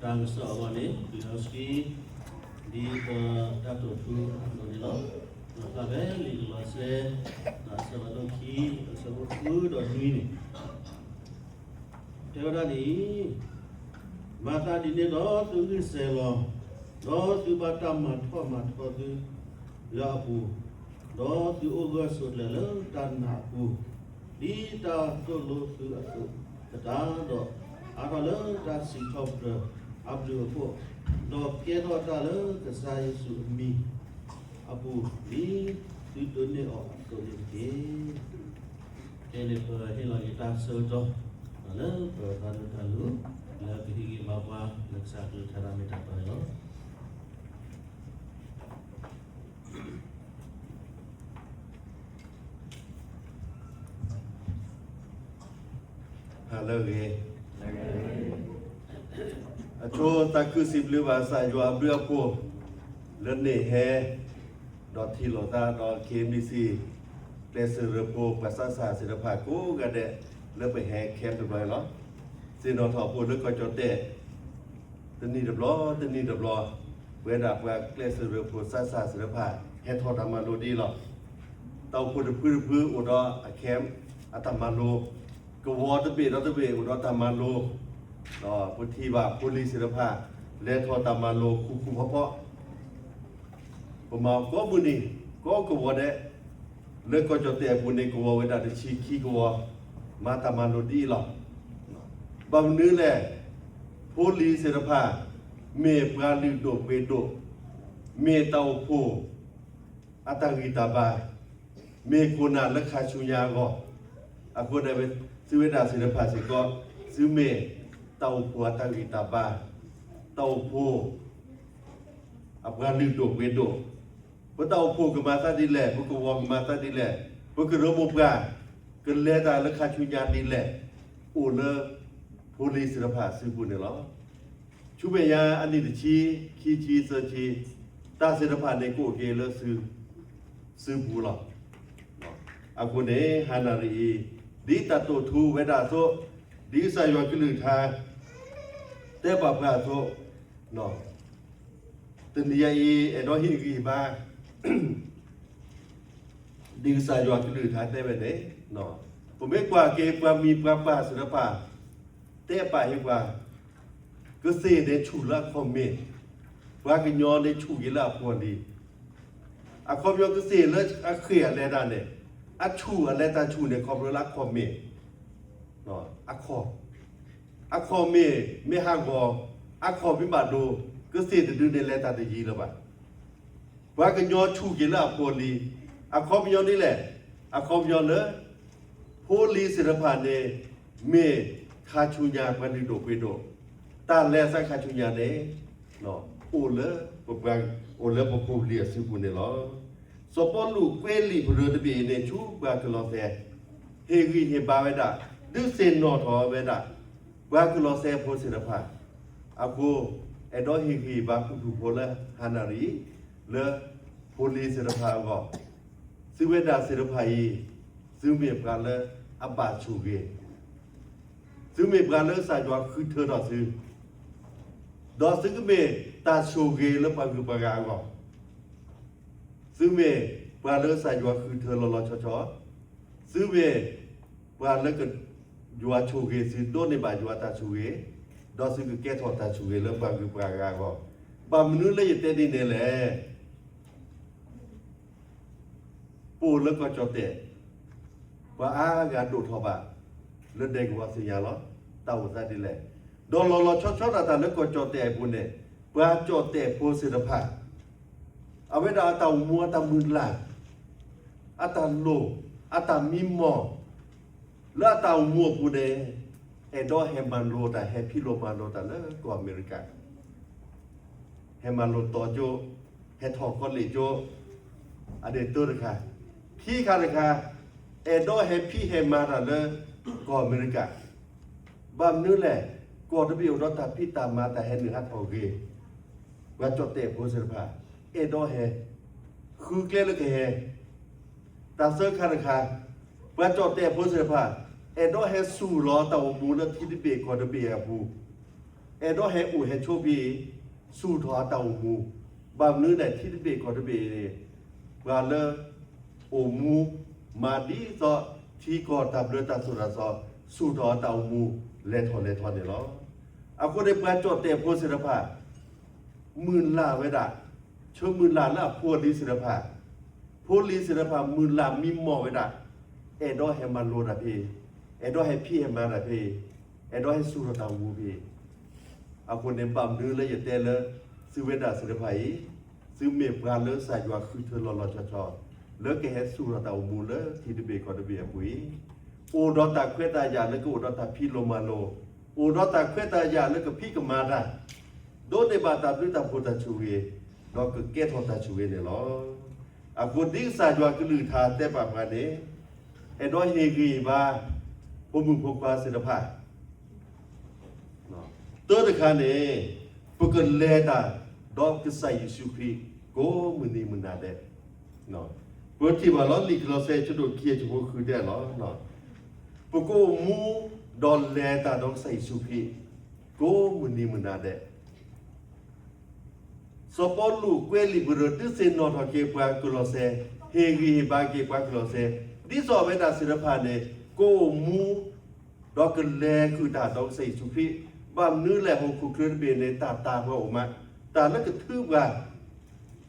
တၢ်ကစီၣ်အဂီၢ်န့ၣ် ပလံာ်စီဆှံ ဒ်ပတၢ်တိာ်ထူအသိးန့ၣ်လီၤ. ဒီးဖျါဖဲလံာ်ကလီးစဲ အဆၢဖးဒိၣ်ခံ အဆၢဖိဃုဒီးနွံန့ၣ် တဲဝဲဒၣ်ဒ်အံၤ, မၤသးဒ်န့ၣ်ဒီးသုဂံၢ်စဲၤလီၤ, ဒီးသုဘၣ်တၢ်မၤထီၣ်မၤထီသုလၢအပူၤ, ဒီးသုအိၣ်ဂၢၢ်ဆိးကျၢၤလၢတၢ်နာ်အပူၤ, ဒ်တၢ်သိၣ်လိသုအသိးသတးဒီး, အါထီၣ်လၢတၢ်စံးထီၣ်ပတြၢၤအဘျုးအဖှိၣ်, ဒီးကဲထီၣ်တၢ်လၢကစၢ်ယ့ၣ်ၡူးအမံၤအပူၤ ဒ်သုဒိးန့ၢ်အီၤအသိးန့ၣ်တက့ၢ်. ခဲန့ၣ်ပဟ့ၣ်လီၤက့ၤတၢ်ဆၢကတီၢ် လၢပသးဒိၣ်တၢ်လူၤ လၢကဟ့ၣ်ဂံၢ်ဘါပှၤ လၢကစၢ်အကလုၢ်ကထါတၢ်မ့ၢ်တၢ်တီန့ၣ်လီၤ. ဟါလၢအဂ့ၤ, အဆိသးခုစံးဘျုးဘၣ်ကစၢ်ယွၤအဘျုးအဖှိၣ် လၢန့ၣ်ဟဲ ဒီးထံၣ်လိာ်သးဒီး ခ့မံစံၣ် ကျဲးစၢးရၢဖိ ပှၤစၢ်စၢ်သ့ၣ်တဖၣ်ကိးဂၤဒဲး လၢပဟဲခဲတဘျီလီၤ. စ့ၢ်နီၤထီၣ်ဖိလၢကီၢ်ကၠီၣ်တဲၣ် တနံၣ်တဘျီ တနံၣ်တဘျီ ပဝဲဒၣ်ပှၤကျဲးစၢးရၢဖိ စၢ်စၢ်သ့ၣ်တဖၣ် ဟဲထီၣ်တၢ်မၤလိဒ်အံၤလီၤ. တၢ်အိၣ်ဖှိၣ်တဖုတဖုအိၣ်ဒီးအခဲ အတၢ်မၤလိ, ကဝီၤတဘ့ၣ်ဒီးတဘ့ၣ်အိၣ်ဒီးတၢ်မၤလိ, ဒီးပထံၣ်ဘၣ်ဖိလံၤသ့ၣ်တဖၣ် လဲၤထီၣ်တၢ်မၤလိဃူဃူဖိးဖိး ပမၤကိးမုၢ်နံၤ ကိးကဝီၤဒဲး, လၢကီၢ်ကၠီၣ်တဲၣ်အပူၤန့ၣ် ကဝီၤဝဲဒၣ်တဆံခံကဝီၤ မၤတၢ်မၤလိဒ်အံၤလီၤ. ဘၣ်မနုၤလဲၣ်, ဖိလံၤသ့ၣ်တဖၣ် မ့ၢ်ပှၤလုၢ်ဒိၣ်ပှ့ၤဒိၣ်, မ့ၢ်တၢ်အိၣ်ဖှိၣ်အတၢ်ဂံၢ်တၢ်ဘါ, မ့ၢ်ခိၣ်နၢ်လၢခါဆူညါအဂီၢ်, အဃိန့ၣ် သုဝဲဒၣ်သ့ၣ်တဖၣ်စ့ၢ်ကီး သုမ့ၢ်တၢ်အိၣ်ဖှိၣ်အတၢ်ဂံၢ်တၢ်ဘါ, တၢ်အိၣ်ဖှိၣ် အပှၤလုၢ်ဒိၣ်ပှ့ၤဒိၣ်, ပတၢ်အိၣ်ဖှိၣ်ကမၤသးဒ်လဲၣ်, ပကဝီၤကမၤသးဒ်လဲၣ်, ပကရၢမိၢ်ပှၢ် ကလဲၤတၢ်လၢခါဆူညါဒ်လဲၣ်, အိၣ်လၢဖိလံၤသ့ၣ်တဖၣ်အစုပူၤန့ၣ်လီၤ. ဆူမဲာ်ညါအနံၣ်တဆံ, ခံဆံ, သၢဆံ, တၢ်သ့ၣ်တဖၣ်န့ၣ် ကအိၣ်က့ၤလၢစု စုပူၤလီၤ. အဃိန့ၣ် ဟါနၣ်ရံၣ်အံၤ ဒ်တၢ်တိာ်ထူဝဲဒၣ်အသိး, ဒ်ကစၢ်ယွၤကလုၢ်ကထါ တဲဘၣ်ပှၤအသိး, တနံၤအံၤ အဲၣ်ဒိးဟ့ၣ်ဂံၢ်ဘါ ဒ်ကစၢ်ယွၤကလုၢ်ကထါတဲဝဲန့ၣ်, ပမ့ၢ်ကွၢ်က့ၤပှၤမံၤပှၤပၢ်သ့ၣ်တဖၣ် တဲပာ်ဟ့ၣ်ပှၤ, ကသ့ၣ်န့ၣ်ဆူၣ်လၢအခီၣ်မ့ၣ်, ပှၤကညီန့ၣ်ဆူၣ်က့ၤလၢအဖိအလံၤ, အခီပညီကသ့ၣ်လၢအဃ့ၢ်အလဲၤတၢ်န့ၣ်, အဆူၣ်အလဲၤတၢ်ဆူၣ်န့ၣ် ခီဖျိလၢအခီၣ်မ့ၣ်, အခီၣ် အခီၣ်မ့ၣ်မ့ၢ်ဟးဂီၤ, အခီၣ်မ့ၢ်ဘၣ်ဒိ, ကသ့ၣ်တဒုန့ၣ်လဲၤတၢ်တယံၤလၢၤဘၣ်. ပှၤကညီဆူၣ်က့ၤလၢအဖိအလံၤ, အခီပညီဒ်လဲၣ်, အခီပညီလၢ ဖိလံၤသ့ၣ်တဖၣ်န့ၣ် မ့ၢ်ခါဆူညါပှၤလုၢ်ဒိၣ်ပှ့ၤဒိၣ်, တၢ်လဲၤအသးခါဆူညါန့ၣ် အိၣ်လၢပပှၤ, အိၣ်လၢပဖိပလံၤအစုပူၤန့ၣ်လီၤ. စီၤပီလူးကွဲးလံာ်ပရၢတဘ့ၣ်အံၤန့ၣ် ဆူပှၤကလီးစဲ, ဟ့ၣ်ဂံၢ်ဟ့ၣ်ဘါဝဲဒၣ်, ဒုးသ့ၣ်နီၣ်ထီၣ်ဝဲဒၣ် ပှၤကလီးစဲဖိသ့ၣ်တဖၣ်, အဃိ အဲၣ်ဒိးဟ့ၣ်ဂံၢ်ဟ့ၣ်ဘါဃူဃူဖိးဖိးလၢဟါနၣ်ရံၣ်, လၢဖိလံၤသ့ၣ်တဖၣ်အဂီၢ်, သုဝဲဒၣ်သ့ၣ်တဖၣ်အံၤ, သုမ့ၢ်ပှၤလၢအဘၣ်ဆိၣ်ဂ့ၤ, သုမ့ၢ်ပှၤလၢကစၢ်ယွၤဃုထၢထီၣ်သု, ဒီးသုကမ့ၢ်တၢ်ဆိၣ်ဂ့ၤလၢပှၤဂုၤပှၤဂၤအဂီၢ်, သုမ့ၢ်ပှၤလၢကစၢ်ယွၤဃုထၢလီၤလီၤဆီဆီ, သုမ့ၢ်ပှၤလၢ ယွၤဆိၣ်ဂ့ၤသု, ဒိးန့ၢ်ဘၣ်ယွၤတၢ်ဆိၣ်ဂ့ၤ, ဒီးသုကကဲထီၣ်တၢ်ဆိၣ်ဂ့ၤလၢပှၤဂုၤပှၤဂၤအဂီၢ်, ဘၣ်မနုၤလၢယတဲဒ်န့ၣ်လဲၣ်. ပအိၣ်လၢကီၢ်ကၠီၣ်တဲၣ်, ပှၤအါဂၤဒိၣ်ထီၣ်ဘၣ် လၢဒဲကဝီၤသ့ၣ်ညါလီၤ. တၢ်အိၣ်သးဒ်လဲၣ်, ဒီးလီၤလီၤဆီဆီဒၣ်တၢ်လၢကီၢ်ကၠီၣ်တဲၣ်အပူၤန့ၣ်, ပှၤကၠီၣ်တဲၣ်ဖိသ့ၣ်တဖၣ် အဝဲဒၣ်အတၢ်အိၣ်မူအတၢ်မုၢ်လၢ်, အတၢ်လိၣ်, အတၢ်မံမီၢ်, လၢအတၢ်အိၣ်မူအပူၤန့ၣ်, အဲၣ်ဒိးဟဲမၤလိတၢ် ဟဲဖံးလိမၤလိတၢ်လၢကီၢ်အမဲရကၤ, ဟဲမၤလိတီကၠိ, ဟဲထီၣ်ကီးလ့ၣ်ကၠိ, အဒ့ၣ်တၢတခါ, ခံခါတခါ, အဲၣ်ဒိးဟဲဖံးဟဲမၤတၢ်လၢကီၢ်အမဲရကၤ, ဘၣ်မနုၤလဲၣ်, ကီၢ်တဘ့ၣ်အိၣ်ဒီးတၢ်ဖံးတၢ်မၤတၢ်ဟဲနုာ်ဟးထီၣ်ဂ့ၤ, ပှၤကၠီၣ်တဲၣ်ဖိသ့ၣ်တဖၣ်, အဲၣ်ဒိးဟဲ ဃုကျဲလၢကဟဲ, တၢ်သၢခါတခါ, ပှၤကၠီၣ်တဲၣ်ဖိသ့ၣ်တဖၣ်, အဲၣ်ဒိးဟဲဆူၣ်လီၤတၢ်အိၣ်မူလၢထံတဘ့ၣ်ကီၢ်တဘ့ၣ်အပူၤ, အဲၣ်ဒိးဟဲအိၣ်ဟဲဆိးဖဲအံၤ, ဆူၣ်ထီၣ်အတၢ်အိၣ်မူ, ဘၣ်မနုၤလဲၣ် ထံတဘ့ၣ်ကီၢ်တဘ့ၣ်န့ၣ် ပှၤလၢအိၣ်မူ မၤဒ်သိးထံကီၢ်တၢ်ဘျၢတၢ်သိၣ်တၢ်သီ, ဆူၣ်ထီၣ်အတၢ်အိၣ်မူ လဲၤထီၣ်လဲၤထီန့ၣ်လီၤ. အဃိန့ၣ် ပှၤကၠီၣ်တဲၣ်ဖိသ့ၣ်တဖၣ် မုၢ်လၢ်ဝဲဒၣ်, ဆၢမုၢ်လၢ်လၢအဖိအလံၤသ့ၣ်တဖၣ်, ဖိလံၤသ့ၣ်တဖၣ် မုၢ်လၢ်မံမီၢ်ဝဲဒၣ်, အဲၣ်ဒိးဟဲမၤလိတၢ်ဖဲအံၤ, အဲၣ်ဒိးဟဲဖံးဟဲမၤတၢ်ဖဲအံၤ, အဲၣ်ဒိးဟဲဆူၣ်ထီၣ်တၢ်အိၣ်မူဖဲအံၤ, အဃိန့ၣ် ဘၣ်မနုၤလၢယတဲလၢ သုဝဲဒၣ်သ့ၣ်တဖၣ်အံၤ, သုမ့ၢ်ပှၤလၢကစၢ်ယွၤဃုထၢလီၤလီၤဆီဆီ, လၢကဟဲဆူၣ်ထီၣ်တၢ်အိၣ်မူလၢထံတဘ့ၣ်ကီၢ်တဘ့ၣ်အပူၤအံၤ, အိၣ်ဒီးတၢ်ခွဲးတၢ်ယာ်လၢကအိၣ်ဒီးတၢ်ဖံးလိမၤလိ, အိၣ်ဒီးတၢ်ခွဲးတၢ်ယာ်လၢကဖံးကမၤတၢ်, ဒိးန့ၢ်ဘၣ်တၢ်ဘျုးတၢ်ဖှိၣ်တၢ်ဆိၣ်ဂ့ၤ, ဒီးကကဲထီၣ်တၢ်ဆိၣ်ဂ့ၤန့ၣ်လီၤ. အဃိဒ်ကစၢ်ယွၤကလုၢ်ကထါတဲဘၣ်ပှၤန့ၣ်, အဲၣ်ဒိးဟ့ၣ်ဂံၢ်ဘါ ဖိမုၣ်ဖိခွါသ့ၣ်တဖၣ် တၢ်တခါန့ၣ်, ပကလဲၤတၢ်ဒီးကစၢ်ယ့ၣ်ၡူးခရံာ် ကိးမုၢ်နံၤမုၢ်နၤဒဲး, ပထံၣ်ဘၣ်လီၤ လံာ်ကလီးစဲ ဆၢဒိၣ်ခံ အဆၢဖိဃုတဲလီၤ, ပကအိၣ်မူဒီးလဲၤတၢ်ဒီးကစၢ်ယ့ၣ်ၡူးခရံာ် ကိးမုၢ်နံၤမုၢ်နၤဒဲး စီၤပီလူးကွဲးလံာ်ပရၢ ဒုးသ့ၣ်နီၣ်ထီၣ်က့ၤပှၤကလီးစဲ, ဟ့ၣ်ဂံၢ်ဟ့ၣ်ဘါက့ၤပှၤကလီးစဲ, ဒ်သိးအဝဲဒၣ်သ့ၣ်တဖၣ်န့ၣ် ကအိၣ်မူ ဒီးကလဲၤဃုာ်တၢ်ဒီးကစၢ်ယ့ၣ်ၡူးခရံာ်, ဘၣ်မနုၤလဲၣ် ဟီၣ်ခိၣ်ချၢတဘ့ၣ်န့ၣ် တၢ်တၤပှၤအိၣ်မး, တၢ်လၢကထုပှၤ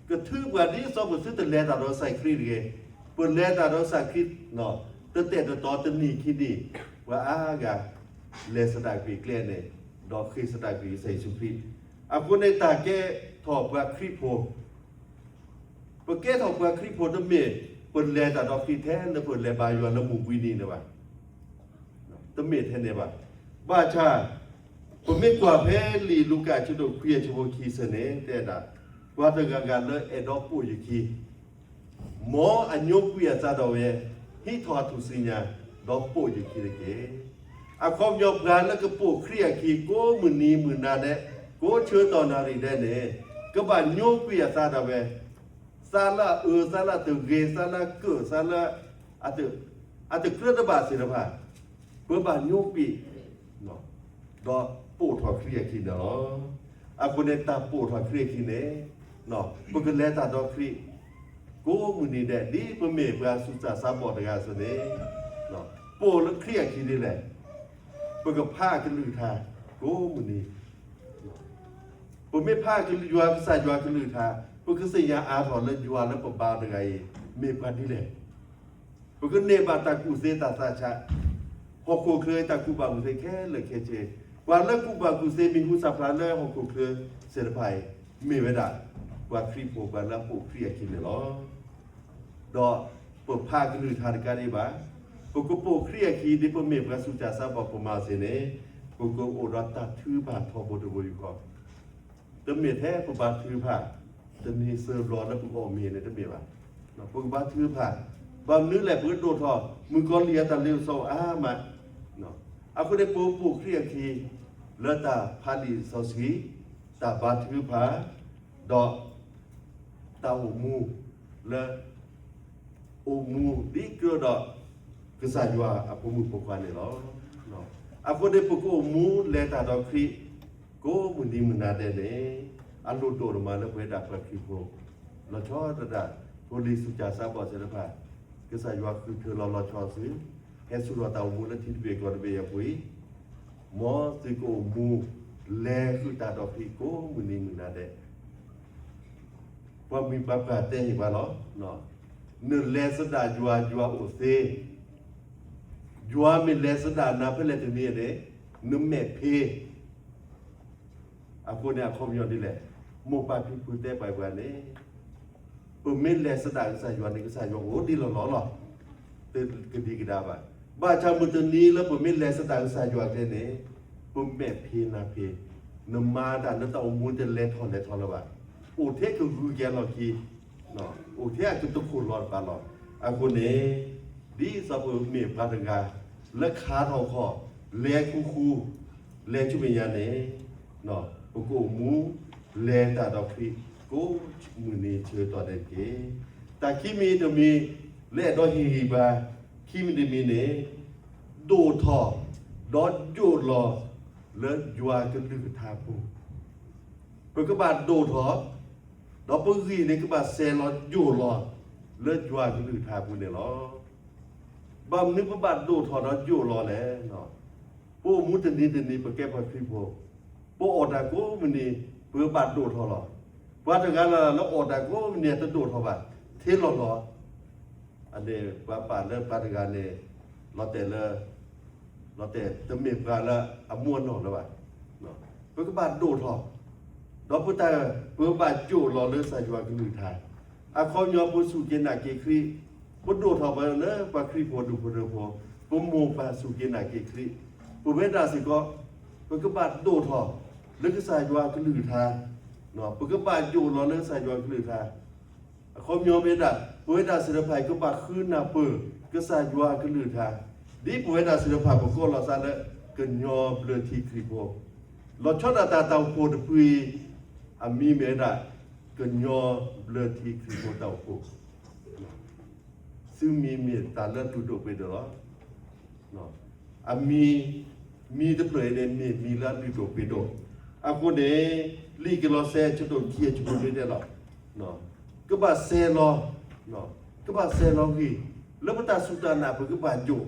ကထုပှၤဒ်သိးပသုတလဲၤတၢ်ဒီးကစၢ်ခရံာ်တဂ့ၤ, ပလဲၤတၢ်ဒီးကစၢ်ခရံာ် တတဲာ်တတီၤတနံၣ်ခံနံၣ်, ပှၤအါဂၤ လဲၤသဒၣ်ကွံာ်ကျဲန့ၣ်, ဒီးဃ့ၢ်သဒၣ်ကွံာ်ကစၢ်ယ့ၣ်ၡူးခရံာ်, အဃိန့ၣ်တၢ်ကဲထီၣ်ပှၤခရံာ်ဖိ ပကဲထီၣ်ပှၤခရံာ်ဖိတမ့ၢ် ပလဲၤတၢ်ဒီးခရံာ်ထဲလၢပလဲၤဘါယွၤလၢမုၢ်ဘှံးနံၤန့ၣ်ဘၣ်. တမ့ၢ်ထဲန့ၣ်ဘၣ်. ဘၣ်ဆၣ် ပမ့ၢ်ကွၢ်ဖဲလံာ်လူၤကၣ်အဆၢဒိၣ်ခွံအဆၢဖိခံဆၢန့ၣ် တဲဒၣ်, ပှၤတဂၤဂၤလၢအဲၣ်ဒိးပိာ်ယခံ မ်အညိကွံာ်အသးဒၣ်ဝဲ, ဟံးထီၣ်အထူၣ်စုညါ, ဒီးပိာ်ယခံတက့ၢ်. အခီပညီပှၤလၢကပိာ်ခရံာ်အခံ ကိးမုၢ်နံၤမုၢ်နၤဒဲး, ကိးဆၢကတီၢ်နၣ်ရံၣ်ဒဲးန့ၣ်, ကဘၣ်ညိကွံာ်အသးဒၣ်ဝဲ, သးလၢအအၢ, သးလၢအတဂ့ၤ, သးလၢအကၢၣ်, သးလၢ အတကြၢးတဘၣ်သ့ၣ်တဖၣ်, ပဘၣ်ညိကွံာ် ဒီးပိာ်ထီၣ်ခရံာ်အခံန့ၣ်လီၤ. အဃိန့ၣ်တၢ်ပိာ်ထီၣ်ခရံာ်အခံန့ၣ်, ပကလဲၤတၢ်ဒီးခရံာ် ကိးမုၢ်နံၤဒဲး, ဒ်ပမ့ၢ်ပှၤသူၣ်စၢ်သးဘီၣ်တဂၤအသိးန့ၣ်, ပိာ်လၢခရံာ်အခံဒ်လဲၣ်, ပကဖးအကလုၢ်ကထါ ကိးမုၢ်နံၤ ပမ့ၢ်ဖးကလုၢ်ယွၤကစၢ်ယွၤကလုၢ်ကထါ, ပကသ့ၣ်ညါအါထီၣ်လၢယွၤလၢပဘါတဂၤအံၤ မ့ၢ်ပှၤဒ်လဲၣ်. ပကန့ၢ်ဘၣ်တၢ်ကူၣ်သ့တၢ်သးဆး, ဟီၣ်ခိၣ်ချၢတၢ်ကူၣ်ဘၣ်ကူၣ်သ့ခဲလၢာ်ခဲဆ့, ပှၤလၢကူၣ်ဘၣ်ကူၣ်သ့မံၤဟူသၣ်ဖျါလၢဟီၣ်ခိၣ်ချၢသ့ၣ်တဖၣ်အံၤ, မ့ၢ်ဝဲဒၣ် ပှၤခရံာ်ဖိ ပှၤလၢအပိာ်ခရံာ်အခံန့ၣ်လီၤ. ဒီးပဖးကလုၢ်ကထါတကးဒံးဘၣ်, ပကပိာ်ခရံာ်အခံ ဒ်ပမ့ၢ်ပှၤသူၣ်စၢ်သးဘီၣ်ပမၤသ့န့ၣ်, ပကအိၣ်ဒီးတၢ်ထုကဖၣ်ထီဘိတဘိယူၢ်ဃီ, တမ့ၢ်ထဲပဘါထုကဖၣ် တနံၤသၢဘျီလၢပကအီၣ်မ့ၤန့ၣ်တမ့ၢ်ဘၣ်. ပကဘါထုကဖၣ်, ဘၣ်မနုၤလဲၣ် ပကဒိၣ်ထီၣ် မုၣ်ကီၤလံၢ်အတၢ်လ့ပစီအါမး, အဃိန့ၣ် ပပိာ်ခရံာ်အခံ လၢတၢ်ဖးလံာ်စီဆှံ, တၢ်ဘါထုကဖၣ်, ဒီး တၢ်အိၣ်မူလၢ အိၣ်မူဒ်ကြၢးဒီး ကစၢ်ယွၤအဖိမုၣ်ဖိခွါန့ၣ်လီၤ. အဃိန့ၣ် ပကအိၣ်မူလဲၤတၢ်ဒီးခရံာ် ကိးမုၢ်နံၤမုၢ်နၤဒဲးန့ၣ်, အလိၣ်ဒိၣ်ဒိၣ်မးလၢပဝဲဒၣ်ပှၤခရံာ်ဖိ, လီၤဆီဒၣ်တၢ် ဖိလံၤသူၣ်စၢ်သးဘီၣ်သ့ၣ်တဖၣ်, ကစၢ်ယွၤဃုထၢလီၤလီၤဆီသု, ဟဲဆူၣ်ထီၣ်တၢ်အိၣ်မူလၢထံတဘ့ၣ်ကီၢ်တဘ့ၣ်အပူၤအံၤ, မ်သုကအိၣ်မူ လဲၤဃုာ်တၢ်ဒီးခရံာ်ကိးမုၢ်နံၤမုၢ်နၤဒဲး ပှၤမံၤပှၤပှၢ်တဲဟ့ၣ်ပှၤလီၤ. နလဲၤသဒၣ်ယွၤ ယွၤအိၣ်သ့, ယွၤမ့ၢ်လဲၤသဒၣ်နၤဖဲလဲၣ်တနံၤန့ၣ်, နမဲာ်ဖ့ အဃိန့ၣ်အခီပညီဒ်လဲၣ်, မိၢ်ပၢ်ဖံဖုတဲပှၤပှၤန့ၣ်, ပမ့ၢ်လဲၤသဒၣ်ကစၢ်ယွၤန့ၣ် ကစၢ်ယွၤအိၣ်ဒံးလီၤလီၤလီၤ, တကဒံကဒါဘၣ်. ဘၣ်ဆၣ်မုၢ်တနံၤလၢပမ့ၢ်လဲၤသဒၣ်ကစၢ်ယွၤကျဲန့ၣ်, ပမဲာ်ဖ့နၤဖ့, နမၤတၢ်လၢတၢ်အိၣ်မူတလဲၤထီၣ်လဲၤထီလၢၤဘၣ်, အိၣ်ထဲကဂုာ်က့ၤအလီၢ်ခံ အိၣ်ထဲအကတခိၣ်လီၤတဖၣ်လီၤ. အဃိန့ၣ်, ဒ်သိးပမ့ၢ်ပှၤတဂၤ လၢခါထီၣ်ခီၣ် လဲၤဃူဃူ လဲၤဆူမဲာ်ညါန့ၣ်, ပကအိၣ်မူ လဲၤတၢ်ဒီးခရံာ် ကိးမုၢ်နံၤဆၢကတီၢ်န့ၣ်တက့ၢ်. တၢ်ခံမံၤတမံၤ လၢအဲၣ်ဒိးဟ့ၣ်ဂံၢ်ဘါ ခံမံၤတမံၤန့ၣ်, ဒိၣ်ထီၣ် ဒီးယိာ်လီၤ လၢယွၤကလုၢ်ကထါပူၤ, ပကဘၣ်ဒိၣ်ထီၣ်, ဒီးပဂံၢ်န့ၣ်ကဘၣ်စဲၤလီၤယိာ်လီၤ လၢယွၤကလုၢ်ကထါပူၤန့ၣ်လီၤ. ဘၣ်မနုၤပဘၣ်ဒိၣ်ထီၣ်ဒီးယိာ်လီၤလဲၣ်. ပအိၣ်မူတနံၤတနံၤ ပကဲပှၤခရံာ်ဖိ, ပအီၣ်တၢ်ကိးမုၢ်နံၤ ပဘၣ်ဒိၣ်ထီၣ်လီၤ. ပှၤတဂၤလၢ်လၢ်လၢအီၣ်တၢ်ကိးမုၢ်နံၤ တဒိၣ်ထီၣ်ဘၣ်, ထဲလီၤလီၤ. အန့ၣ်ပှၤပာ်လၢပှၤတဂၤန့ၣ် လီၤတဲာ်လၢ လီၤတဲာ်တမ့ၢ်ပှၤလၢအမူအနီၢ်လၢၤဘၣ်. ပကဘၣ်ဒိၣ်ထီၣ်, ဒီးပတၢ်ပဘၣ်ယိာ်လီၤလၢကစၢ်ယွၤကလုၢ်ကထါ, အခီပညီပစူၢ်က့ၤနာ်က့ၤခရံာ်, ပဒိၣ်ထီၣ်ပလၢပှၤခရံာ်ဖိဒူၣ်ဖိထၢဖိ, ပမိၢ်ပၢ်စူၢ်က့ၤနာ်က့ၤခရံာ်, ပဝဲဒၣ်စ့ၢ်ကီး ပကဘၣ်ဒိၣ်ထီၣ်လၢကစၢ်ယွၤကလုၢ်ကထါ, ပကဘၣ်ယိာ်လီၤလၢကစၢ်ယွၤကလုၢ်ကထါ အခီပညီမ့ၢ်ဒၣ် ပဝဲဒၣ်သ့ၣ်တဖၣ်အံၤ ကဘၣ်ဃုနၢ်ပၢၢ်ကစၢ်ယွၤကလုၢ်ကထါ, ဒ်ပဝဲဒၣ်သ့ၣ်တဖၣ် ပကိးလီၤသးလၢ ကညီဘျၢထံခရံာ်ဖိ, လီၤဆီဒၣ်တၢ်တၢ်အိၣ်ဖှိၣ်တဖုအံၤ အမံၤမ့ၢ်ဝဲဒၣ် ကညီဘျၢထံခရံာ်ဖိတၢ်အိၣ်ဖှိၣ်, သုမံၤမ့ၢ်တၢ်လၢအလုၢ်ဒိၣ်ပှ့ၤဒိၣ်လီၤ. အမံၤ, မံၤတဖျၢၣ်အံၤန့ၣ် မ့ၢ်မံၤလၢအလုၢ်ဒိၣ်ပှ့ၤဒိၣ်, အဃိန့ၣ် လံာ်ကလီးစဲ အဆၢဒိၣ်ခံ အဆၢဖိတၢတဲလီၤ, ကဘၣ်စဲၤလီၤ, ကဘၣ်စဲၤလီၤဂံၢ်, လၢပတၢ်စူၢ်တၢ်နာ် ပကဘၣ်ယိာ်,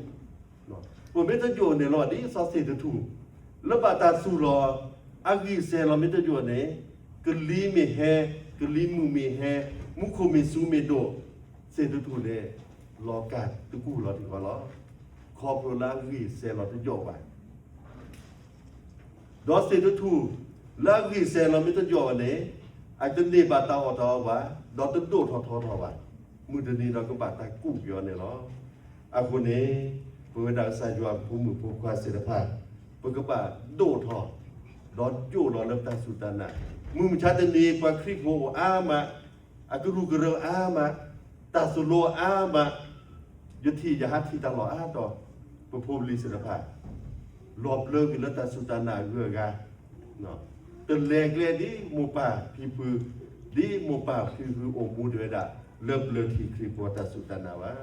ပမ့ၢ်တယိာ်န့ၣ်လီၤ ဒ်စီၤသ့ၣ်တထူၣ် လၢဘၣ်တၢ်သူၣ်လီၤ အဂံၢ်စဲၤလီၤမ့ၢ်တယိာ်န့ၣ်, ကလံၤမ့ၢ်ဟဲ, ကလံၤမုၢ်မ့ၢ်ဟဲ, မူခိၣ်မ့ၢ်စူၤမ့ၢ်ဒိၣ်, သ့ၣ်တထူၣ်န့ၣ် လီၤကၢ်တကူၣ်လီၤတံၢ်ဃီလီၤ. ခီဖျိလၢအဂံၢ်စဲၤလီၤတယိာ်ဘၣ် ဒီးသ့ၣ်တထူၣ် လၢအဂံၢ်စဲၤလီၤမ့ၢ်တယိာ်ဘၣ်န့ၣ်, အတန့ၢ်ဘၣ်တၢ်အီၣ်တၢ်အီဘၣ်, ဒီးတဒိၣ်ထီၣ်ထီထီၣ်ဘၣ်, မုၢ်တနံၤဒီးကဘၣ်တၢ်ကူၣ်က့ၤအီၤန့ၣ်လီၤ. အဃိန့ၣ် ပဝဲဒၣ်ကစၢ်ယွၤဖိမုၣ်ဖိခွါသ့ၣ်တဖၣ်, ပကဘၣ်ဒိၣ်ထီၣ်, ဒီးယိာ်လီၤလၢပတၢ်စူၢ်တၢ်နာ်, မုၢ်မဆါတနံၤ ပှၤခရံာ်ဖိအိၣ်အါမး, အကရူၢ်ကရၢအါမး, တၢ်သိၣ်လိအါမး, ယထံၣ်ယဟးထံၣ်တၢ်လီၢ်အါတီၢ်, ပဖိပလံၤသ့ၣ်တဖၣ် လီၤဘျၢကွံာ်လၢတၢ်စူၢ်တၢ်နာ်အဂုၤအဂၤ, တလဲၤကျဲဒ်မိၢ်ပၢ်ဖံဖု, ဒ်မိၢ်ပၢ်ဖံဖုအိၣ်မူတ့ၢ်ဝဲဒၣ် လၢဘျၢထံခရံာ်ဖိတၢ်စူၢ်တၢ်နာ်ဘၣ်.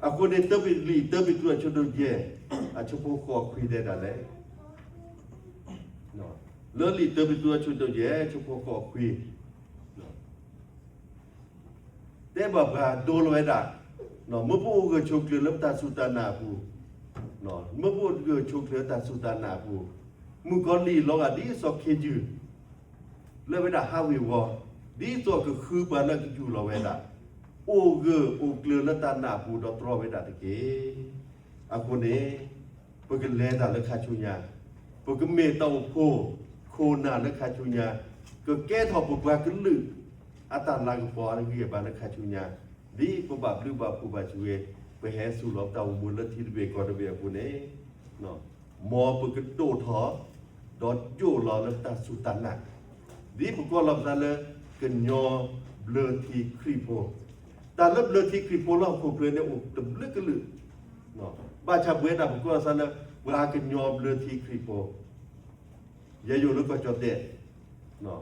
အဃိန့ၣ် တၢပလံာ် တၢပ့းတရူးအဆၢဒိၣ်ယဲၢ် အဆၢဖိဃိးခွံတဲဒၣ်လဲၣ်, လၢလံာ်တၢပ့းတရူးအဆၢဒိၣ်ယဲၢ် အဆၢဖိဃိးခွံ တဲဘၣ်ပှၤဒိလီၤဝဲဒၣ်, မ့ၢ်ပအိၣ်ဂၢၢ်ဆိးကျၢၤလၢပတၢ်စူၢ်တၢ်နာ်အပူၤ, မ့ၢ်ပအိၣ်ဂၢၢ်ဆိးကျၢၤလၢတၢ်စူၢ်တၢ်နာ်အပူၤ, မုၣ်ကီၤလံၢ်လီၤဂာ်ဒ်စီၤခ့ယုၢ် လၢဝဲဒၣ်ဟးဝ့ၤဝီၤ, ဒ်သိးကဃုပှၤလၢကယူၢ်လီၤဝဲဒၣ်, အိၣ်ဂၢၢ်အိၣ်ကျၢၤလၢတၢ်နာ်အပူၤဒီးတြီဝဲဒၣ်တက့ၢ်. အဃိန့ၣ် ပကလဲၤတၢ်လၢခါဆူညါ, ပကမ့ၢ်တၢ်အိၣ်ဖှိၣ်ခိၣ်နၢ်လၢခါဆူညါ, ကကဲထီၣ်ပပှၤကလုာ် အတၢ်လၤကပီၤအဂံၢ်အဘါလၢခါဆူညါ, ဒ်ပဘၣ်ဘျုးဘၣ်ဖှိၣ်ဘၣ်ဆူၣ်ဝဲ, ပဟဲသူၣ်လီၤပတၢ်အိၣ်မူလၢထံတဘ့ၣ်ကီၢ်တဘ့ၣ်အပူၤန့ၣ် မ်ပကဒိၣ်ထီၣ်, ဒီးယိာ်လီၤလၢပတၢ်စူၢ်တၢ်နာ်, ဒ်ပကိးလီၤပသးလၢ ကညီဘျၢထံခရံာ်ဖိ, တၢ်လၢဘျၢထံခရံာ်ဖိလၢဟီၣ်ခိၣ်ချၢန့ၣ်အိၣ်တဘျုးကလုာ်, ဘၣ်ဆၣ်ပဝဲဒၣ်ပကိးလီၤပသးလၢ ပှၤကညီဘျၢထံခရံာ်ဖိ ယဲယိာ်လၢကီၢ်ကၠီၣ်တဲၣ်,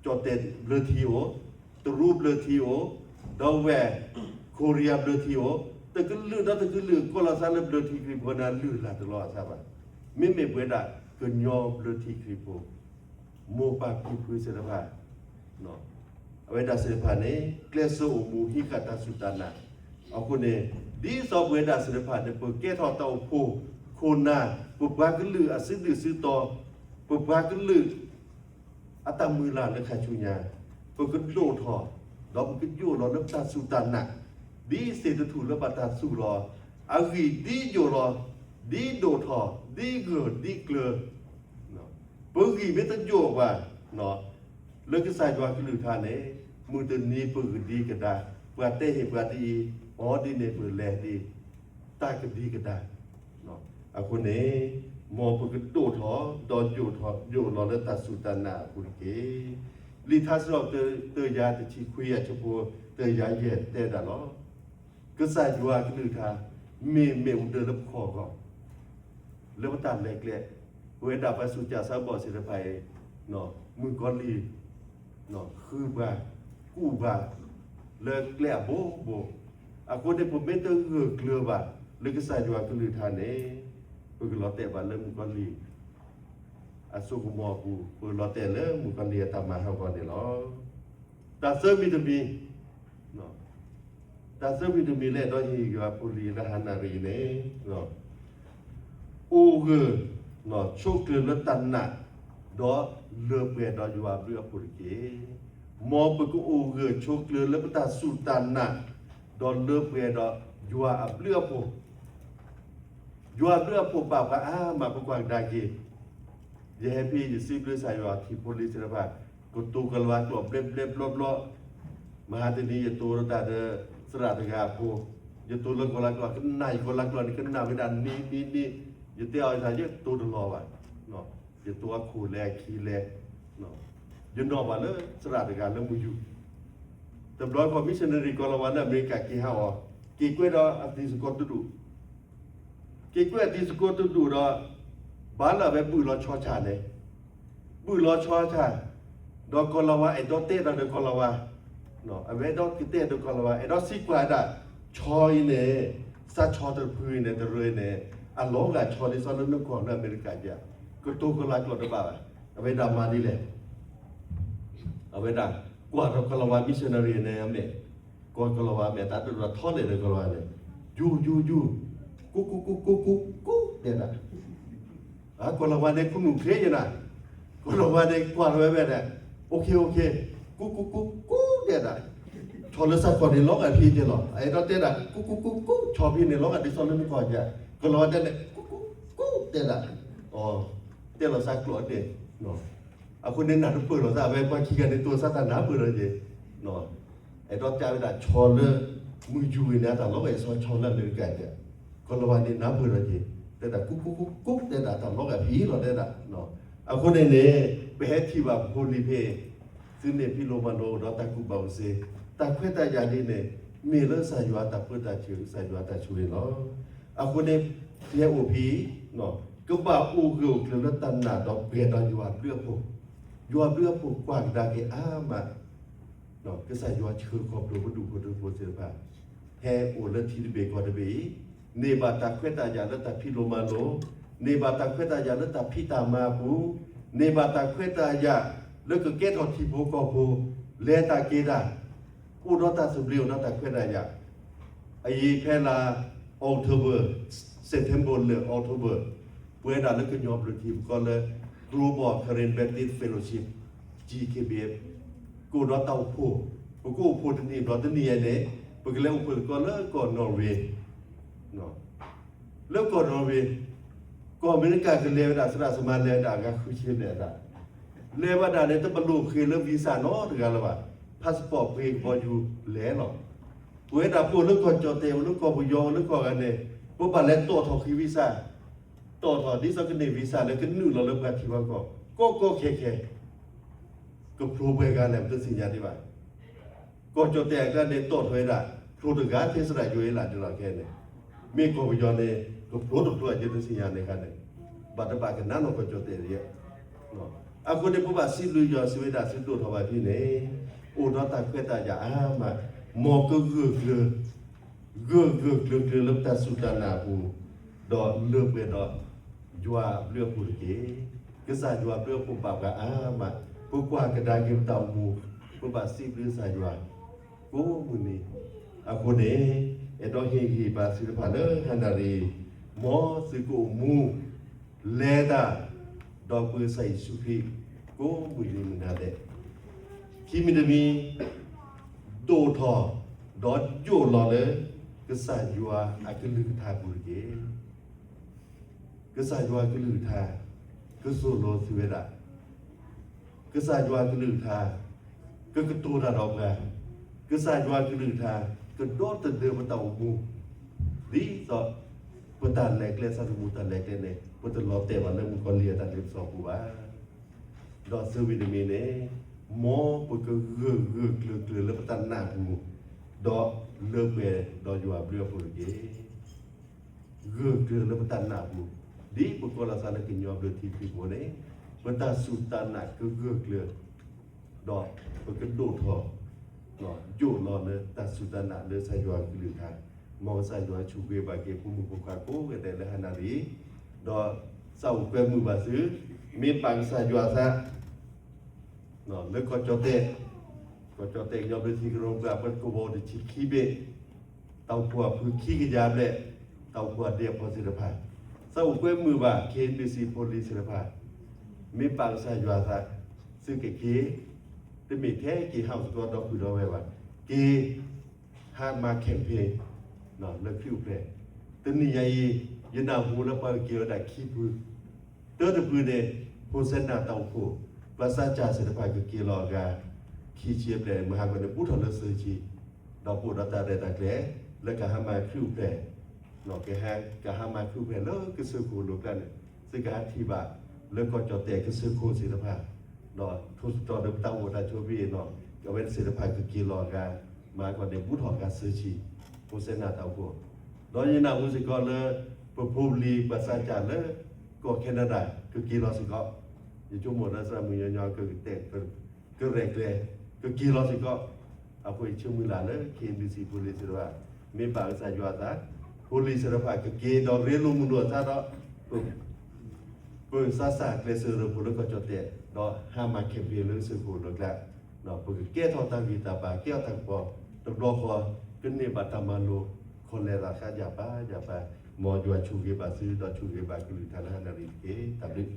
ကၠီၣ်တဲၣ်ဘျၢထံအိၣ်, တရူးဘျၢထံအိၣ်, ဒီးဝဲၢ် ခိရံယါဘျၢထံအိၣ်, တကလုာ်ဒီးတကလုာ် ကိးလီၤသးလၢဘျၢထံခရံာ်ဖိန့ၣ် လုၢ်လၢ်တလီၤအသးဘၣ်. မ့မ့ၢ်ပဝဲဒၣ်ကညီဘျၢထံခရံာ်ဖိ မိၢ်ပၢ်ဖံဖုသ့ၣ်တဖၣ် အဝဲဒၣ်သ့ၣ်တဖၣ်န့ၣ် ကျဲးစၢးအိၣ်မူဟံးဃာ်တၢ်စူၢ်တၢ်နာ်, အဃိန့ၣ် ဒ်သိးပဝဲဒၣ်သ့ၣ်တဖၣ်န့ၣ် ပကဲထီၣ်တၢ်အိၣ်ဖှိၣ်ခိၣ်နၢ် ပပှၤကလုာ်အစုဒုၣ်စုတီၤ, ပပှၤကလုာ် အတၢ်မုၢ်လၢ်လၢခါဆူညါ, ပကဒိၣ်ထီၣ်, ဒီးပကယိာ်လီၤလၢပတၢ်စူၢ်တၢ်နာ်, ဒ်သ့ၣ်တထူၣ်လၢဘၣ်တၢ်သူၣ်လီၤ, အဂံၢ်ဒ်ယိာ်လီၤ, ဒ်ဒိၣ်ထီၣ်, ဒ်ဂၢၢ်ဒ်ကျၢၤ, ပဂံၢ်မ့ၢ်တယိာ်ဘၣ်, လၢကစၢ်ယွၤကလုၢ်ကထါန့ၣ်, မုၢ်တနံၤပကဒံကဒါ, ပှၤတဲဟ့ၣ်ပှၤဒ်အံၤ, အီၤဒ်န့ၣ်ပလဲၤဒ်, တၢ်ကဒံကဒါ အဃိန့ၣ်, မ်ပကဒိၣ်ထီၣ်, ဒီးယိာ်ထီၣ်, ယိာ်လီၤလၢတၢ်စူၢ်တၢ်နာ်အပူၤတက့ၢ်. လံာ်ထါစံးထီၣ်ပတြၢၤ တကယၤတဆံခွံ အဆၢဖိတကယၤယဲၢ်တဲဒၣ်လီၤ. ကစၢ်ယွၤကလုၢ်ကထါ, မ့ၢ်မ့ၣ်အူဒၢလၢပခီၣ်အဂီၢ်, လၢပတၢ်လဲၤကျဲ, ပဝဲဒၣ်ပှၤစူးကၠးစၢဘီၣ်သ့ၣ်တဖၣ်အံၤ, မုၣ်ကီၤလံၢ် ဃုပှၤ, ကူၣ်ပှၤ, လၢကျဲအဘိဘိ, အဃိန့ၣ် ပမ့ၢ်တဂၢၢ်ကျၢၤဘၣ် လၢကစၢ်ယွၤကလုၢ်ကထါန့ၣ်, ပကလီၤတဲာ်ဘၣ်လၢမုၣ်ကီၤလံၢ် အစိကမီၤအပူၤ ပလီၤတဲာ်လၢမုၣ်ကီၤလံၢ်အတၢ်မၤဟးဂီၤန့ၣ်လီၤ. တၢ်သၢမံၤတမံၤ, တၢ်သၢမံၤတမံၤလၢအဲၣ်ဒိးဟ့ၣ်ယွၤဖိလံၤလၢဟါနၣ်ရံၣ်အံၤန့ၣ်, အိၣ်ဂၢၢ်ဆိးကျၢၤလၢတၢ်နာ်, ဒီးလၢပှဲၤဒီးယွၤအဘျုးအဖှိၣ်တက့ၢ်. မ်ပကအိၣ်ဂၢၢ်ဆိးကျၢၤလၢပတၢ်စူၢ်တၢ်နာ်, ဒီးလၢပှဲၤဒီးယွၤအဘျုးအဖှိၣ် ယွၤအဘျုးအဖှိၣ်ဘၣ်ပှၤအါမး ပကွၢ်ကဒါက့ၤ, ယဟဲဖဲယစံးဘျုးကစၢ်ယွၤ ထံဖိလံၤသ့ၣ်တဖၣ် ကတိၤကီၤလၤဝါကျိာ်ဘျဲဘျဲဘျီဘျီ, မဟါတနံၤယတိၤတၢ်ဒီး သရၣ်တဂၤအဖိ, ယတိၤလၢကီၤလၤကျိာ် ကနၣ်ယကီၤလၤကျိာ်န့ၣ် ကနၣ်ဝဲဒၣ်န့ၢ်န့ၢ်န့ၢ်, ယတဲအီၤယသး ယတိၤတလီၤဘၣ်, ယတိၤအခိၣ်လဲအခံလဲ, ယနီၣ်ဘၣ်လၢသရၣ်တဂၤလၢမုၢ်ယူၤ တဘျီဃီ missionary ကီၤလၤဝါလၢအမဲရကၤက့ၤဟးအီၤ, က့ၤကွဲဒီးအတံၤသကိးတဒူၣ်, က့ၤကွဲအတံၤသကိးတဒူၣ်ဒီး ဘၣ်လၢအဝဲဘုၣ်လီၤဆီဆၣ်န့ၣ်, ဘုၣ်လီၤဆီဆၣ်, ဒီးကီၤလၤဝါအဲၣ်ဒိးတဲတၢ်ဒီးကီၤလၤဝါ, အဝဲအဲၣ်ဒိးကတဲဒီးကီၤလၤဝါ အဲၣ်ဒိးစံးကွၢ်ဒၣ် ဆီအံၤန့ၣ် စးဆီတဖုအံၤန့ၣ် တရၢအံၤန့ၣ် အလီၤဂာ်ဆီဒ်သိးလၢနကွၢ်လၢအမဲရကၤဧါ, ကတိၤကီၤလၤကျိာ်တဘၣ်ဘၣ်, အဝဲဒၣ်မၤဒ်လဲၣ် အဝဲဒၣ်ကွၢ်ထီၣ်ကီၤလၤဝါ missionary န့ၣ်အမဲာ်, ကွၢ်ကီၤလၤဝါအမဲာ် တၢ်တဒိးထီလဲၣ်ဒီးကီၤလၤဝါန့ၣ်, ယူၤ ယူၤ ယူၤ, ကူကူကူကူကူကူ တဲဒၣ်, ကီၤလၤဝါန့ၣ် ခူၣ်နူာ်ချ့ယနၤ, ကီၤလၤဝါန့ၣ် ကွၢ်ထီၣ်ဝဲမဲာ်ဒီး, အိၣ်ခ့ အိၣ်ခ့, ကူကူကူကူ တဲဒၣ်, ဆီလၢစးကီၢ်န့ၣ် လီၤဂာ်ဖဲအံၤန့ၣ်လီၤ. အအဲၣ်ဒိးတဲဒၣ် ကူကူကူကူ ဆီဖဲန့ၣ် လီၤဂာ်ဒ်သိးလၢနကွၢ်ဧါ, ကီၤလၤဝါတဲန့ၣ် ကူကူကူ တဲဒၣ်, တဲလီၤစးကျိာ်ဒဲး အဃိန့ၣ် နၢ်တပၢၢ်လီၤသး အဝဲပှၤခံဂၤန့ၣ် တိၤစၢ်တၢ်နၢ်ပၢၢ်လီၤက့ၤ, အဲၣ်ဒိးတဲဝဲဒၣ် ဆီလၢမုၢ်ယူၤဝံၤန့ၣ် အတၢ်လီၤဂာ်အံၤ ဆီဆီလၢအမဲရကၤဧါ, ကီၤလၤဝါန့ၣ် နၢ်ပၢၢ်လီၤက့ၤ, တဲဒၣ် ကူကူကူကူ တဲဒၣ် တၢ်လီၤဂာ်ဖဲအံၤလီၤ တဲဒၣ်, အဃိန့ၣ်န့ၣ် ပဟဲထံၣ်ဘၣ်ဖိလံၤဖဲ သုန့ၣ်ဖံးလိမၤလိဒီးတၢ်ကူၣ်ဘၣ်ကူၣ်သ့, တၢ်ခွဲးတၢ်ယာ်ဒ်န့ၣ် မ့ၢ်လၢကစၢ်ယွၤတၢ်ပၢတၢ်ဆှၢ ကစၢ်ယွၤတၢ်ဆိၣ်ဂ့ၤလီၤ. အဃိန့ၣ် ပဟဲအိၣ်ဖဲအံၤ ကဘၣ်အိၣ်ဂၢၢ်အိၣ်ကျၢၤလၢတၢ်နာ်ဒီးပှဲၤဒီးယွၤဘျုးအဖှိၣ်, ယွၤဘျုးအဖှိၣ်ကွၢ်ကဒါက့ၤအါမး, ကစၢ်ယွၤဆှၢခီဖျိပဒူၣ်ဖိထၢဖိသ့ၣ်တဖၣ် ဟဲအိၣ်လၢထံတဘ့ၣ်ကီၢ်တဘ့ၣ်အံၤ, န့ၢ်ဘၣ်တၢ်ခွဲးတၢ်ယာ်လၢတၢ်ဖံးလိမၤလိ, န့ၢ်ဘၣ်တၢ်ခွဲးတၢ်ယာ်လၢတၢ်ဖံးတၢ်မၤအပူၤ, န့ၢ်ဘၣ်တၢ်ခွဲးတၢ်ယာ်လၢကကဲထီၣ်ထံဖိကီၢ်ဖိ, လဲၤတၢ်က့ၤတၢ်, အိၣ်ဒီးတၢ်သဘျ့ အိၣ်ဒီးတၢ်ခွဲးတၢ်ယာ်, အအံၤဖဲလါ October, September လၢ October ပဝဲဒၣ်လၢကညီဘျၢထံ ပကိးလၢ Global Karen Baptist Fellowship, G K B F ကအိၣ်ဒီးတၢ်အိၣ်ဖှိၣ်, ပကအိၣ်ဖှိၣ်တနံၣ်ဘျီတနံၣ်အံၤန့ၣ် ပကလဲၤအိၣ်ဖှိၣ်သကိးလၢကီၢ် Norway, လၢကီၢ် Norway, ကီၢ်အမဲရကၤကလဲၤဝဲဒၣ်သရၣ်သမါလဲၤဝဲဒၣ်အဂၤဃုဆံဘျဲၣ်အသး, လဲၤဝဲဒၣ်န့ၣ် တပလိၣ်ဃ့လၢ visa နီတဂၤလၢၤဘၣ်, passport ပှ့ၤကဘီယူၤလဲၤလီၤ. ပဝဲဒၣ်ပအိၣ်လၢကီၢ်ကၠီၣ်တဲၣ် အိၣ်လၢကီၢ်ပယီၤ အိၣ်လၢကီၢ်ဂၤန့ၣ် ပဘၣ်လဲၤတီၣ်ထီၣ်ဃ့ visa, တီၣ်ထီၣ်ဒ်သိးကန့ၢ် visa လၢကနုာ်လီၤလၢပှၤထံပှၤကီၢ် ကီကီခဲခဲ, ကဖျိပှဲၤဂၤလဲၣ် ပတသ့ၣ်ညါဒံးဘၣ်. ကီၢ်ကၠီၣ်တဲၣ်အကျါန့ၣ် တီၣ်ထီၣ်ဝဲဒၣ် ဖျိတဂၤသ့ သရၣ်ယိၤအ့လးဒ်လီၤခဲန့ၣ်, မ့ၢ်ကီၢ်ပယီၤန့ၣ် ကဖျိတဖျိအက့ တသ့ၣ်ညါန့ၣ်ခါန့ၣ်, ဘၣ်တဘၣ်ကနၣ်နီၢ်ကီၢ်ကၠီၣ်တဲၣ်ဒ်အံၤ, အဃိန့ၣ် ပဘၣ်စံးဘျုးယွၤ စံးဝဲဒၣ် သုဒိၣ်ထီၣ်ဘၣ်ဖဲန့ၣ်, အိၣ်ဒီးတၢ်ခွဲးတၢ်ယာ်အါမး, မ်ကဂၢၢ်ကျၢၤ ဂၢၢ်ဂၢၢ်ကျၢၤကျၢၤလၢပတၢ်စူၢ်တၢ်နာ်အပူၤ, ဒီးလၢပှဲၤဒီးယွၤအဘျုးအဖှိၣ်တက့ၢ်. ကစၢ်ယွၤအဘျုးအဖှိၣ်ဘၣ်ပှၤအါမး, ပကွၢ်ကဒါက့ၤပတၢ်အိၣ်မူ, ပဘၣ်စံးဘျုးကစၢ်ယွၤ ကိးမုၢ်နံၤ, အဃိန့ၣ် အဲၣ်ဒိးဟ့ၣ်ဂံၢ်ဘါသုတဖၣ်လၢဟါနၣ်ရံၣ်, မ်သုကအိၣ်မူ လဲၤတၢ် ဒီးပၢဆှၢယ့ၣ်ၡူးခရံာ် ကိးမုၢ်နံၤမုၢ်နၤဒဲး, ခံမံၤတမံၤ ဒိၣ်ထီၣ် ဒီးယိာ်လီၤလၢ ကစၢ်ယွၤအကလုၢ်ကထါအပူၤတက့ၢ်. ကစၢ်ယွၤအကလုၢ်ကထါ ကသိၣ်လိသုဝဲဒၣ်, ကစၢ်ယွၤအကလုၢ်ကထါ ကကတိၤတၢ်ဒီးပှၤ, ကစၢ်ယွၤအကလုၢ်ကထါ ကဒီသဒၢပတၢ်အိၣ်မူ, ဒ်သိးပတၢ်လဲၤကျဲ သးသမူတၢ်လဲၤကျဲန့ၣ် ပတလီၤတဲာ်ဘၣ်လၢမုၣ်ကီၤလံၢ်အတၢ်ဒုးပစီၤပူၤဘၣ်. ဒီးသၢဝံၤတမံၤန့ၣ်, မ်ပကဂၢၢ်ဂၢၢ်ကျၢၤကျၢၤလၢပတၢ်နာ်အပူၤ, ဒီးလၢပှဲၤဒီးယွၤအဘျုးအဖှိၣ်တက့ၢ်. ဂၢၢ်ကျၢၤလၢပတၢ်နာ်အပူၤ, ဒ်ပကိးလီၤသးလၢကညီဘျၢထံခရံာ်ဖိန့ၣ်, ပတၢ်စူၢ်တၢ်နာ်ကဂၢၢ်ကျၢၤ, ဒီးပကဒိၣ်ထီၣ် ယိာ်လီၤလၢတၢ်စူၢ်တၢ်နာ်လၢကစၢ်ယွၤအကလုၢ်ကထါ, မ်ကစၢ်ယွၤဆိၣ်ဂ့ၤဘၣ်က့ၤ ဖိမုၣ်ဖိခွါကိးဂၤဒဲးလၢဟါနၣ်ရံၣ်, ဒီးသးအိၣ်ကွဲမုာ်ဘၣ်သု, မ့ၢ်ပာ်ကစၢ်ယွၤအသး လၢကီၢ်ကၠီၣ်တဲၣ်, ကီၢ်ကၠီၣ်တဲၣ်ကညီဘျၢထံကရၢကရိ ပှၤကဘီတဆံခံဘ့ၣ်, တၢ်အိၣ်ဖှိၣ်အဖုခံကယၤဘျဲၣ်, တၢ်အိၣ်ဖှိၣ်အဒ့အဖီၣ်သ့ၣ်တဖၣ်, သးအိၣ်ကွဲမုာ်ဘၣ် KNBC ဖိလံၤသ့ၣ်တဖၣ်, မ့ၢ်ပာ်ကစၢ်ယွၤအသး, သုကက့ၤ, တမ့ၢ်ထဲက့ၤဟးအိၣ်သကိးဒီပုၢ်ဒီဝဲၢ်ဘၣ်, က့ၤ ဟးမၤ campaign လၢခရံာ်အိၣ်ဖျဲၣ်, တနံၤညါအံၤ ယနၢ်ဟူလၢပှၤကက့ၤဝဲဒၣ်ခံဖု, တၢတဖုန့ၣ် ဟိစဲနၤတၢ်အိၣ်ဖှိၣ်, ပှၤစၢ်ကၢ်သ့ၣ်တဖၣ်ကက့ၤလီၤအဂၤ ခံဆံဘျဲၣ် မဟါကီန့ၣ် ဘူးထီၣ်လၢသၢဆံ, ဒီးပအိၣ်ဒီးတၢ်ရဲၣ်တၢ်ကျဲၤ လၢကဟးမၤခရံာ်အိၣ်ဖျဲၣ်, ကဟဲ ကဟးမၤခရံာ်အိၣ်ဖျဲၣ်လၢကစၢၢ်ခိၣ်လိၤကျါန့ၣ်, သုကဟးထံၣ်ဘၣ် လၢကီၢ်ကၠီၣ်တဲၣ်ကစၢၢ်ခိၣ်သ့ၣ်တဖၣ်, ဒီးထိၣ်သတြီၤဒီးပတၢ်အိၣ်ဖှိၣ်တၢ်ဆိဘ့ၣ်နီၤ, အဝဲသ့ၣ်တဖၣ်ကက့ၤလီၤအဂၤ, မဟါကီန့ၣ် ဘူးထီၣ်အဂၤသၢဆံ, ဟိစဲနၤတၢ်အိၣ်ဖှိၣ်, ဒီးယနၢ်ဟူစ့ၢ်ကီးလၢ ပဖိပလံၤပှၤစၢ်ကၢ်လၢ ကီၢ် Canada ကက့ၤလီၤစ့ၢ်ကီး, ယဆိကမိၣ်လၢသရၣ်မုၣ်ညီညီကကတဲာ် ကရဲၣ်ကျဲၤ ကက့ၤလီၤစ့ၢ်ကီး, အဃိယဆၢမုၢ်လၢ်လၢ KNBC ဖိလံၤသ့ၣ်တဖၣ်, မ့ၢ်ပာ်ကစၢ်ယွၤအသး, ဖိလံၤသ့ၣ်တဖၣ်ကက့ၤဒီးရ့လိာ်မုာ်လိာ်အသးဒီး ပစၢ်စၢ်ကျဲးစၢးရၢဖိလၢကီၢ်ကၠီၣ်တဲၣ်, ဒီးဟးမၤ campaign လၢကစၢၢ်ခိၣ်လိၤကျါ, ပကကဲထီၣ်တၢ်ဂံၢ်တၢ်ဘါ ကဲထီၣ်တၢ်ကပီၤ, တဘျီဃီ ကန့ၢ်ဘၣ်တၢ်မၤလိာ်, ခီလဲၤသးဃါယၤပၢ်ယၤပၢ်, မ်ယွၤဆိၣ်ဂ့ၤဘၣ်သု ဒီးဆိၣ်ဂ့ၤဘၣ်ကလုာ်ကထါလၢဟါနၣ်ရံၣ်တက့ၢ်. တၢ်ဘျုး